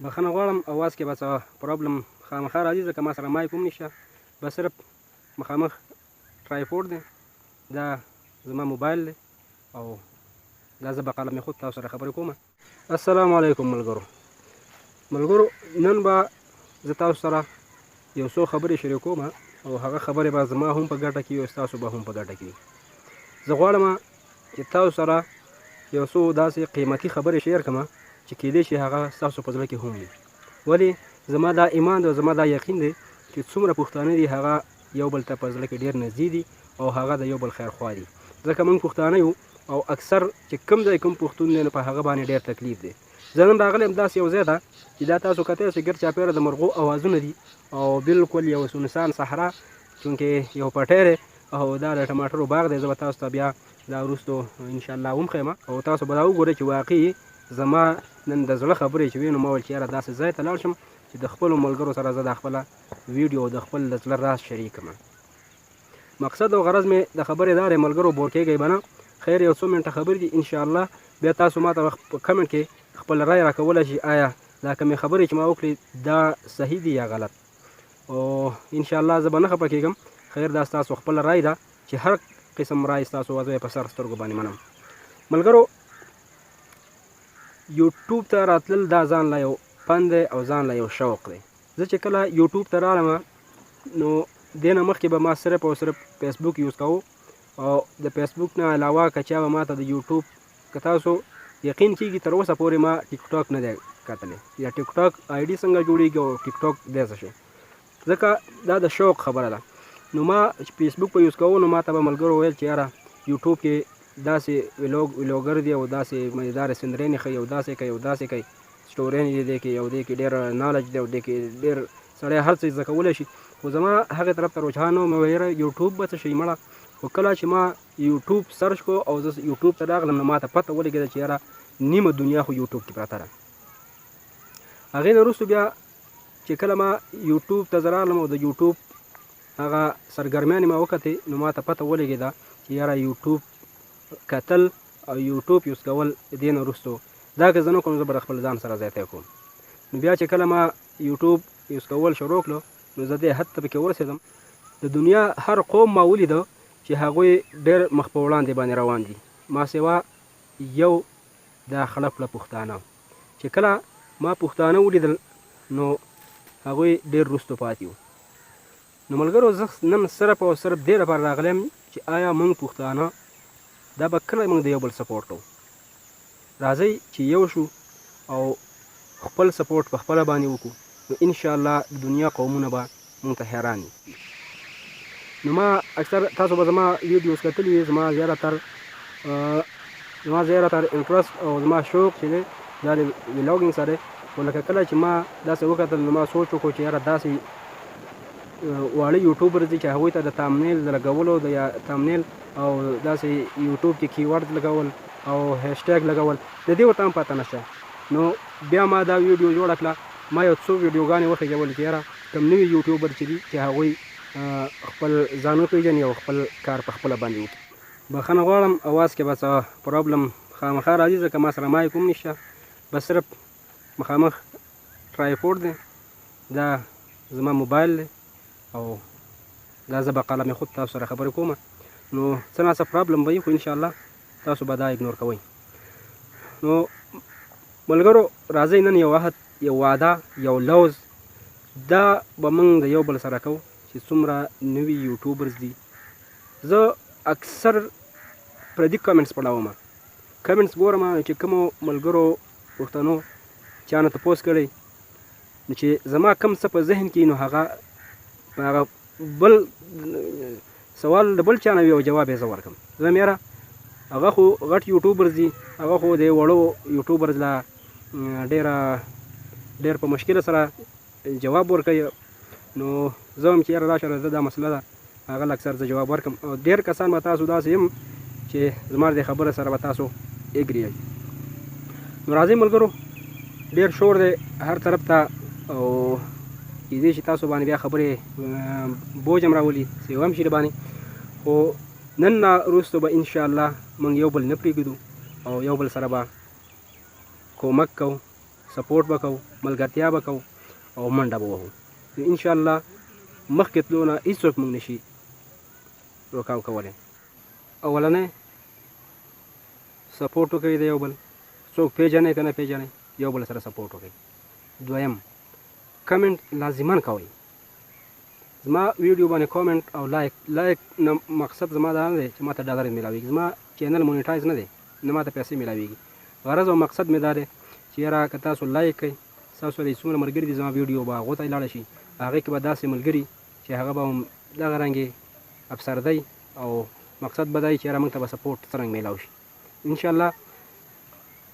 بخښنه غواړم، اواز کې به څه پرابلم خامخا راځي، ځکه ما سره مایک هم نشته، بس صرف مخامخ ټرایپوډ دی، دا زما موبایل دی او دا زه به قلم خود تاسو سره خبرې کوم. السلام علیکم ملګرو. ملګرو، نن به زه تاسو سره یو څو خبرې شریکوم او هغه خبرې به زما هم په ګټه کې وي او ستاسو به هم په ګټه کې وي. زه غواړم چې تاسو سره یو څو داسې قیمتي خبرې شیر کړم چې کیدای شي هغه ستاسو په زړه کې هم وي. ولې زما دا ایمان دی او زما دا یقین دی چې څومره پښتانه دي، هغه یو بل ته په زړه کې ډیر نږدې دي او هغه د یو بل خیرخواه دي، ځکه موږ پښتانه یو او اکثر چې کوم ځای کوم پښتون دی، نو په هغه باندې ډیر تکلیف دی. زه نن راغلی یم داسې یو ځای ته چې دا تاسو کتلی شئ، ګرد چاپېره د مرغو اوازونه دي او بالکل یو سنسان صحرا، چونکې یو پټی دی او دا د ټماټرو باغ دی. زه به تاسو ته بیا دا وروستو انشاءالله ومښیم او تاسو به دا وګورئ چې واقعي زما نن د زړه خبرې چې وې، نو ما ویل چې یاره، داسې ځای ته لاړ شم چې د خپلو ملګرو سره زه دا خپله ویډیو او د خپل د زړه راز شریک کړم. مقصد او غرض مې د خبرې دا دی ملګرو، بور کېږئ به نه، خیر، یو څو منټه خبرې دي. انشاءالله بیا تاسو ما ته په کمنټ کې خپل رای راکولی شئ، آیا دا کومې خبرې چې ما وکړې، دا صحیح دي یا غلط؟ او انشاءالله زه به نه خفه کېږم. خیر، دا ستاسو خپله رای ده، چې هر قسم رای ستاسو وه، زه په سر سترګو باندې منم. ملګرو، یوټیوب ته راتلل دا ځان له یو پند دی او ځان له یو شوق دی. زه چې کله یوټیوب ته راغلم، نو دې نه مخکې به ما صرف او صرف فیسبوک یوز کاوه او د فیسبوک نه علاوه که چا به ما ته د یوټیوب، که تاسو یقین کیږي، تر اوسه پورې ما ټیک ټاک نه دی کتلی یا ټیک ټاک آی ډي څنګه جوړیږي او ټیک ټاک دی څه شی، ځکه دا د شوق خبره ده. نو ما چې فیسبوک په یوز کوو، نو ما ته به ملګرو ویل چې یاره، یوټیوب کې داسې ویلوګر دی او داسې مزیدار سندرې ښیي او داسې کوي او داسې کوي، سټورین دي دې کې او دې کې ډېر نالج دی او دې کې ډېر سړی هر څه زده کولی شي. خو زما هغې طرف ته رجحان نه و. مې ویل یاره، یوټیوب به څه شي مړه؟ خو کله چې ما یوټیوب سرچ کو او زه یوټیوب ته راغلم، نو ما ته پته ولګېده چې یاره، نیمه دنیا خو یوټیوب کې پرته ده. هغې نه وروسته بیا چې کله ما یوټیوب ته زه راغلم او د یوټیوب هغه سرګرمیانې ما وکتې، نو ما ته پته ولګېده چې یاره، یوټیوب کتل او یوټیوب یوز کول دې نه وروسته دا که زه نه کوم، زه به د خپل ځان سره زیاتی کوم. نو بیا چې کله ما یوټیوب یوز کول شروع کړو، نو زه دې حد ته پکې ورسېدم. د دنیا هر قوم ما ولیده چې هغوی ډېر مخ په وړاندې باندې روان دي، ما سوا یو دا خړه پړه پښتانه. چې کله ما پښتانه ولیدل، نو هغوی ډېر وروستو پاتې وو. نو ملګرو، زه نن صرف او صرف دې لپاره راغلی یم چې آیا موږ پښتانه دا به کله موږ د یو بل سپورټ کوو؟ راځئ چې یو شو او خپل سپورټ په خپله باندې وکړو، نو انشاءالله د دنیا قومونه به موږ ته حیران وي. نو ما اکثر تاسو به زما ویډیوز کتلي وي، زما زیاته تر انټرست او زما شوق چې دی، دا د ویلاګینګ سره. خو لکه کله چې ما داسې وکتل، نو ما سوچ وکړو چې یاره، داسې واړه یوټیوبر دي چې هغوی ته د تامنیل د لګولو د یا تامنیل او داسې یوټیوب کې کیورډ لګول او هشټګ لګول، د دې ورته هم پته نشته. نو بیا ما دا ویډیو جوړه کړه. ما یو څو ویډیوګانې وخېژولې چې یاره، کوم نوي یوټیوبر چې دي، چې هغوی خپل ځان وپېژني او خپل کار په خپله باندې وکړي. بخښنه غواړم، اواز کې به څه پرابلم خامخا راځي، ځکه ما سره مایک هم نشته، بس صرف مخامخ ټرایپوډ دی، دا زما موبایل دی او دا زه به قلم خود تاسو سره خبرې کوم. نو څه نا څه پرابلم به وي، خو انشاءالله تاسو به دا اګنور کوئ. نو ملګرو، راځئ نن یو عهد، یو وعده، یو لوز دا به موږ د یو بل سره کوو چې څومره نوي یوټیوبرز دي. زه اکثر پردي کمنټس پړاوم، کمنټس ګورم چې کومو ملګرو پښتنو چا نه تپوس کړی، نو چې زما کم څه په ذهن کې، نو هغه په هغه بل سوال د بل چا نه وي او جواب یې زه ورکم. زه میره، هغه خو غټ یوټیوبرز دي، هغه خو د وړو یوټیوبرز لا ډیره ډیر په مشکل سره جواب ورکوي. نو زه هم چې یاره راشه، زه دا مسله ده، هغه اکثر زه جواب ورکم او ډیر کسان به تاسو داسې هم چې زما د خبره سره به تاسو اګری یئ. نو راځئ ملګرو، ډیر شور دی هر طرف ته او کیدای شي تاسو باندې بیا خبرې بوج هم راولي، سیوا هم شي باندې. خو نن نه وروسته به انشاءالله موږ یو بل نه پرېږدو او یو بل سره به کومک کوو، سپورټ به کوو، ملګرتیا به کوو او منډه به وهو. نو ان شاء الله مخکې تلو نه هیڅوک موږ نشي روکاو کولی. اولنی سپورټ وکړئ د یو بل، څوک پیژنئ که نه پیژنئ، یو بل سره سپورټ وکړئ. دویم کمنټ لازما کوئ. زما ویډیو باندې کامنټ او لایک، لایک نه مقصد زما دا نه دی چې ماته ډالر میلاویږي، زما چینل مونیټایز نه دی، نه ماته پیسې میلاویږي. غرض او مقصد مې دا دی چې یاره که تاسو لایک کړئ، ستاسو سره څومره ملګري دي، زما ویډیو به هغو ته لاړه شي، هغې کې به داسې ملګري چې هغه به هم دغه رنګې افسردی او مقصد به دا وي چې یاره موږ ته به سپورټ څرنګه میلاو شي. ان شاء الله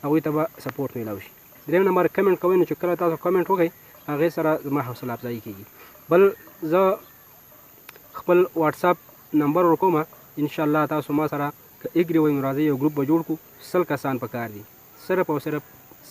هغوی ته به سپورټ میلاو شي. دریم نمبر کمنټ کوئ، نو چې کله تاسو کمنټ وکړئ هغې سره زما حوصله افزایي کیږي. بل زه خپل واتساپ نمبر ورکوم، ان شاء الله تاسو ما سره که اګري وئ نو راځئ یو ګروپ به جوړ کړو. 100 کسان پکار دي، صرف او صرف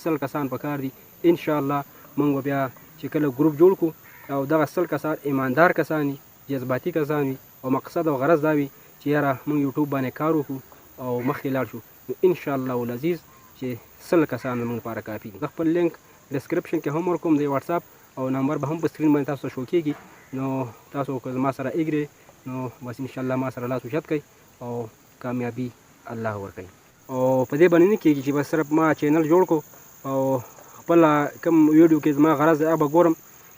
100 کسان پکار دي. ان شاء الله موږ به بیا چې کله ګروپ جوړ کړو او دغه 100 کسان ایماندار کسان وي، جذباتي کسان وي او مقصد او غرض دا وي چې یاره موږ یوټیوب باندې کار وکړو او مخکې لاړ شو، نو ان شاء الله العزیز چې 100 کسان زموږ لپاره کافي دي. زه خپل لینک ډسکرپشن کې هم ورکوم د واتساپ او نمبر به هم په سکرین باندې تاسو ته شو کیږي. نو تاسو که زما سره اګري نو بس ان شاء الله ما سره لاس اوچت کړئ او کامیابي الله ورکړي. او په دې باندې نه کیږي چې بس صرف ما چینل جوړ کو او خپل کوم ویډیو کې زما غرض دی هغه به ګورم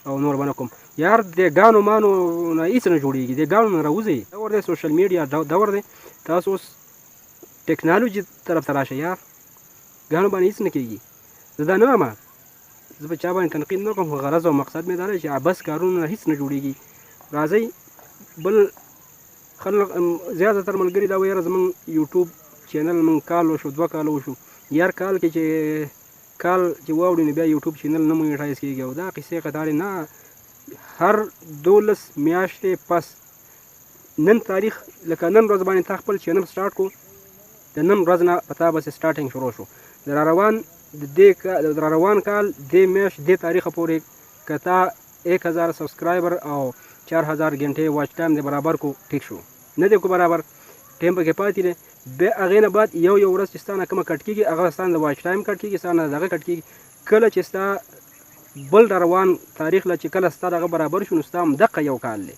او نور به نه کوم. یار د ګانو مانو نه هیڅ نه جوړیږي، د ګانو نه راوځئ. دور دی سوشل میډیا دور دی، تاسو اوس ټکنالوژي طرف ته راشئ. یار ګانو باندې هیڅ نه کیږي. زه دا نه وایم، زه په چا باندې تنقید نه کوم، خو غرض او مقصد مې دا دی چې عبث کارونه نه هیڅ نه جوړیږي. راځئ بل خلک زیاته تر ملګري دا وایي یاره زمونږ یوټیوب چینل مونږ کال وشو، 2 کاله وشو، یار کال کې چې کال چې واوړي نو بیا یوټیوب چینل نه مونیټایز کیږي او دا قصې قطارې نه. هر 12 میاشتې پس نن تاریخ لکه نن ورځ باندې تا خپل چینل سټارټ کو، د نن ورځ نه په تا بس سټارټینګ شروع شو. د را روان د دې د را روان کال دې میاشت دې تاریخه پورې که تا 1000 سبسکرایبر او 4000 ګنټې واچ ټایم دې برابر کو، ټیک شو. نه دې کو برابر ټایم پکې پاتې دی، بیا هغې نه بعد یو یو ورځ چې ستا نه کومه کټ کېږي هغه ستا نه د واچ ټایم کټ کېږي، ستا نه دغه کټ کېږي. کله چې ستا بل را روان تاریخ له چې کله ستا دغه برابر شو نو ستا هم دقه یو کال دی،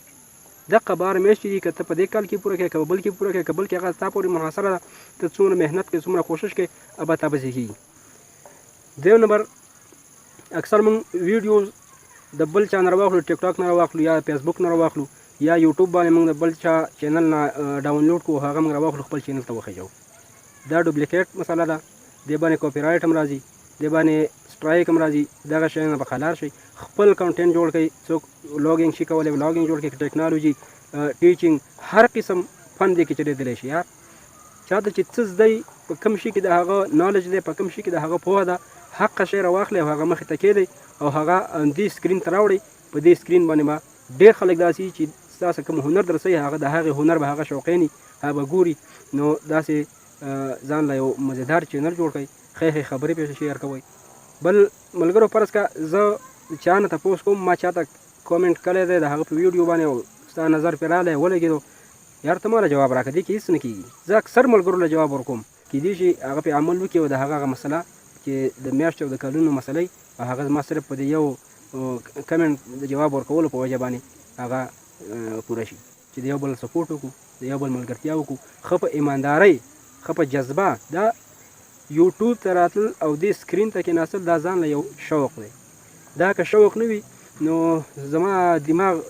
دقه 12 میاشتې دي. که ته په دې کال کې پوره کړې، که په بل کې پوره کړې، که بل کې، هغه ستا پورې منحصره ده. ته څومره محنت کوې، څومره کوشش کوې، هغه به تا پسې کېږي. دویم نمبر اکثر موږ ویډیوز د بل چا نه راواخلو، ټیک ټاک نه راواخلو یا فیسبوک نه راواخلو یا یوټیوب باندې موږ د بل چا چینل نه ډاونلوډ کړو، هغه موږ راواخلو خپل چینل ته وخیژو. دا ډوپلیکیټ مسله ده، دې باندې کاپي رایټ هم راځي، دې باندې سټرایک هم راځي. دغه شیانه به قلار شئ، خپل کانټینټ جوړ کړئ. څوک ولاګینګ شي کولی ولاګینګ جوړ کړئ، ټکنالوژي، ټیچینګ، هر قسم فن دې کې چلېدلی شي. یار چاته چې څه زده وي، په کوم شي کې د هغه نالج دی، په کوم شي کې د هغه پوهه ده، حق شی راواخلئ او هغه مخې ته کېږدئ او هغه دې سکرین ته راوړئ. په دې سکرین باندې به ډېر خلک داسې وي چې ستاسو کوم هنر درسوي، هغه د هغې هنر به هغه شوقین وي، هغه به ګوري. نو داسې ځان له یو مزیدار چینل جوړ کړئ، ښې ښې خبرې پرې شیر کوئ. بل ملګرو فرض که زه چا نه تپوس کوم، ما چا ته کومنټ کړی دی د هغه په ویډیو باندې او ستا نظر پرې راغلی ولګېدو، یار ته ما له جواب راکړه، دې کې هېڅ نه کېږي. زه اکثر ملګرو له جواب ورکوم، کېدای شي هغه پرې عمل وکړي او د هغه هغه مسله چې د میاشتې او د کلونو مسله وي، او هغه زما صرف په دې یو کمنټ د جواب ورکولو په وجه باندې هغه پوره شي. چې د یو بل سپورټ وکړو، د یو بل ملګرتیا وکړو، ښه په ایماندارۍ، ښه په جذبه. دا یوټیوب ته راتلل او دې سکرین ته کېناستل دا ځان له یو شوق دی. دا که شوق نه وي نو زما دماغ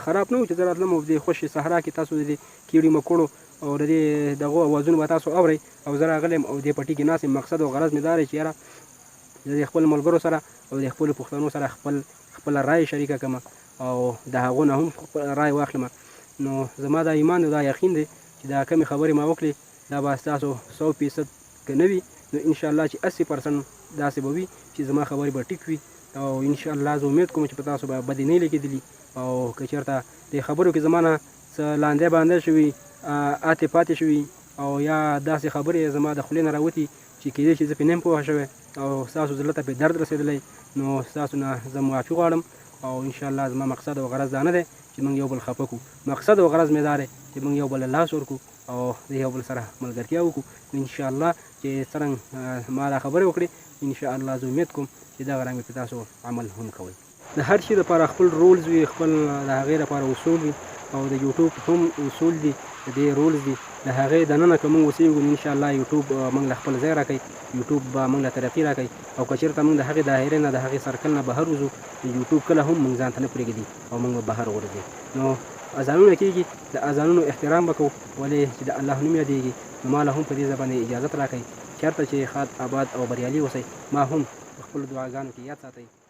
خراب نه و چې زه راتلم او دې خوشې صحرا کې تاسو د دې کیړي مکوړو او د دې دغو اوازونو به تاسو اورئ او زه راغلی یم او دې پټي کې ناست یم. مقصد او غرض مې دا دی چې یاره زه د خپل ملګرو سره او د خپلو پښتنو سره خپله رایه شریکه کړم او د هغو نه هم رایه واخلم. نو زما دا ایمان او دا یقین دی چې دا کومې خبرې ما وکړې دا به ستاسو 100% که نه وي نو انشاءالله چې 80% داسې به وي چې زما خبرې به ټیک وي او انشاءالله زه امید کوم چې په تاسو به بدې نه لګېدلي. او که چېرته دې خبرو کې زما نه څه لاندې باندې شوي، آتې پاتې شوي او یا داسې خبرې زما د خولې نه راوتي چې کېدای شي زه پرې نه یم پوه شوی او ستاسو زړه ته پرې درد رسېدلی، نو ستاسو نه زه معافي غواړم. او انشاءالله زما مقصد او غرض دا نه دی چې موږ یو بل خفه کړو، مقصد او غرض مې دا دی چې موږ یو بل له لاس ورکړو او د یو بل سره ملګرتیا وکړو. انشاءالله چې څرنګه ما دا خبرې وکړې، انشاءالله زه امید کوم چې دغه رنګ پرې تاسو عمل هم کوئ. د هر شي لپاره خپل rules وي، خپل د هغې لپاره اصول وي، او د یوټیوب هم اصول دي، د دې rules دي. د هغې دننه که موږ اوسېږو نو انشاءالله یوټیوب موږ له خپل ځای راکوي، یوټیوب به موږ له ترقي راکوي. او که چېرته موږ د هغې دایرې نه، د هغې circle نه بهر وځو، نو یوټیوب کله هم موږ ځان ته نه پرېږدي او موږ به بهر غورځي. نو اذانونه کېږي، د اذانونو احترام به کوو، ولې چې د الله نوم یادېږي. نو ما له هم په دې ځای باندې اجازت راکړئ، چېرته چې ښاد، آباد او بریالي اوسئ. ما هم په خپلو دعاګانو کې یاد ساتئ.